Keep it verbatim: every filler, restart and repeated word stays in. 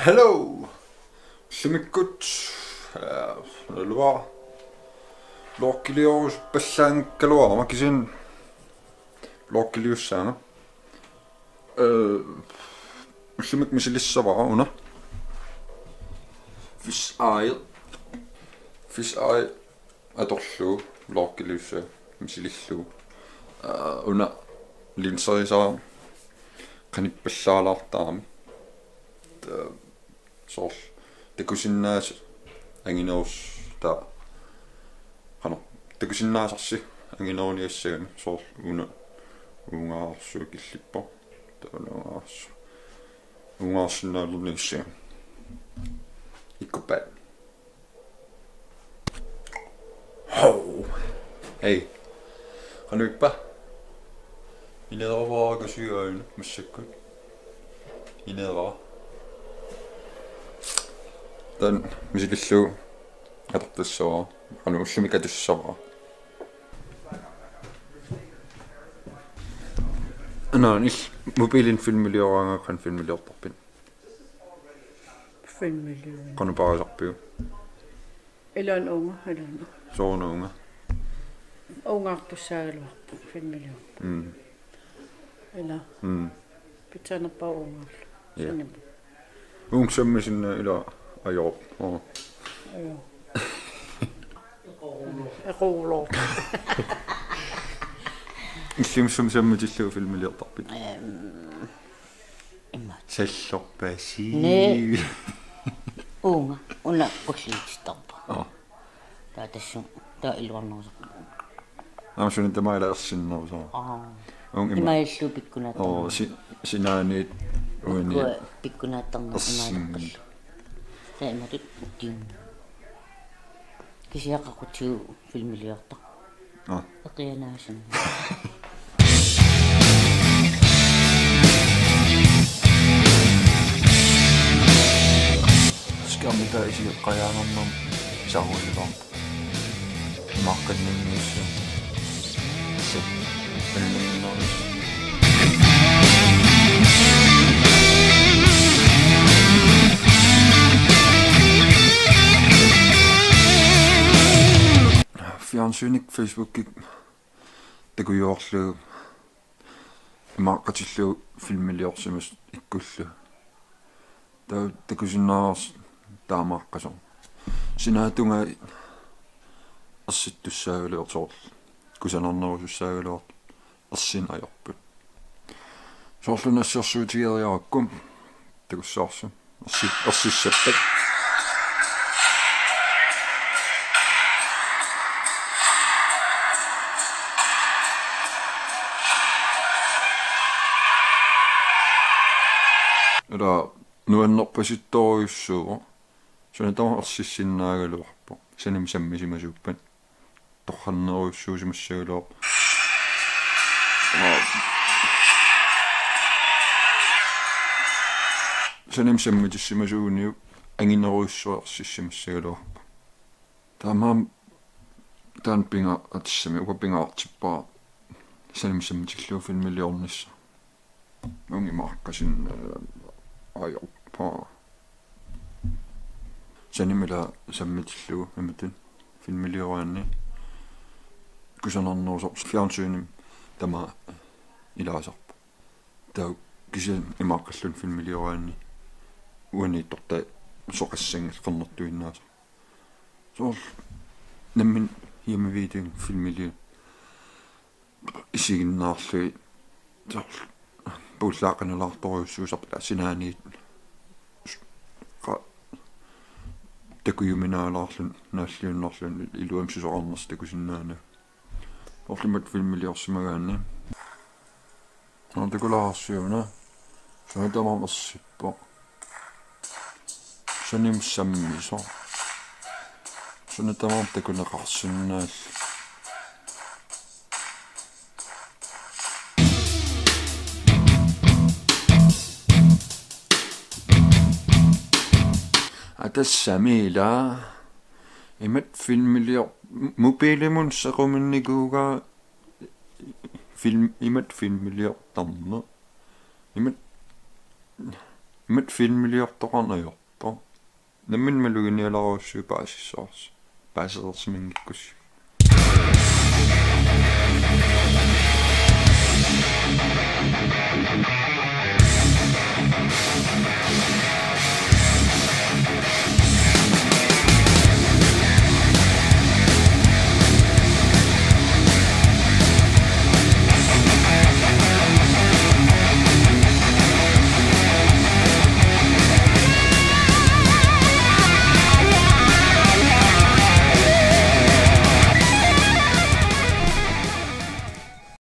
Hello! Ullumikkut, øh, ulluar. Vloggiliorusuppallaanngikkaluarama kisianni vloggiliussaanga. Øh, ullumikkut misilissavara una. Fish eye. Fish eye atorlugu vloggiliussaa misilillugu. Øh, una linserisara qanippallaalaartarami. Øh, soorlu takusinnaasat anginerus-, ta-, qanoq, takusinnaasarsi angineruniassagami soorlu una uungaarsuaq killippoq. Taava una uungaarsu-, uungaarsinnaalerniassagami. Ikkuppat. Hov. Hej. Qanoq ippa? Ineeravaara kasiuaana massakkut. Ineerava. Taanna misilillugu atortassavara. Qanoq ullumi katussavara. Ana il mobiilin filmilioraangat qanoq filmiliortarpit? Filmilioraan. Qanoq paarisarpiuk? Ilaan uunga, ilaan. Sooruna uunga? Uungaartussaagaluarpoq filmiliorama. Mm. Ila. Mm. Pitsaanerpaaq uungaarlugu. Ja. Sanimut. Uunga sammisinnaavoq ila ajoq. Oo. Ajoq. Equulor. Illimmi sumi sammitillugu filmiliortarpit? Ehm, imaat. Sallorpasii. Naa. Uunga, una qulliutittarpoq. Oo. Taava tassunga, taava iluarnerusarpoq. Aamma suna tamaat ila ersinnerusarpoq. Aa. Uunga ima. Imaalluni pikkunaattarneq. Oo, si-, sinaaniit uani. Pikkua-, pikkunaattarneq ersin. Imaaleqqillugu. Taava imatut tiim. Kisianni qaqutigut filmiliortaq. Aa. Eqianaasin. Skærmita isigaanarnam saruilaarpoq. Imaakkanninniassu. Se. Allinnarnis. Fjernsynik, Facebookik takujuarlugu imaaqqatillugu filmiliorsimasut ikkullu. Taava takusinnaavarsi taamaaqqasoq. Sinaatungaa ersittussaagaluartoq soorlu. Kusanarnerusussaagaluartoq. Ersineq ajorput. Soorlu nassersuutigeriarakku. Takussavarsi. Ersi-, ersissappat. Ila nuannerpasittorujussuuvoq. Suna tamarmi ersissinnaagaluarpoq. Sanimmi sammisimasuuppat. Torrannerujussuusimassagaluarpoq. Sanimmi sammitissimasuuniuk anginerujussuaq ersissimassagaluarpoq. Taamaammat taanna pingaartissami, uanga pingaartippara sanimmi sammitillugu filmiliornissaq. Uunga imaaqqasinnaavoq, øh, ajorpara. Sanimmi ila sammitillugu imatut filmilioraanni. Kusanarnerusarpoq, fjernsynimi tamaat ilaasarpoq. Taava kisianni imaaqqalluni filmilioraanni uaniittortaa soqassanngilaq qernertuinnaasara. Soorlu nammineq hjemmevideo filmiliorluni isiginnaarlugit soorlu puullaaqqinalaartorujussuusarput sinaaniit qa-, takujuminaalaarluni naalliunnarluni iluamik susoqarnersoq takusinnaanagu. Soorlu imatut filmiliorsimagaanni. Naa, takulaarsiuna. Suna tamarmi ersippoq. Sanimmi sammisoq. Suna tamarmi takuneqarsinnaalluni. Aa, tassami ila. Imatut filmilior-, mobiilimut sequminnikuugaa film, imatut filmiliortarneq. Imatut Mat filmiliortoqarneq ajortoq. Nammineq maluginialerussi paasissavarsi. Paasereersimanngikkussi.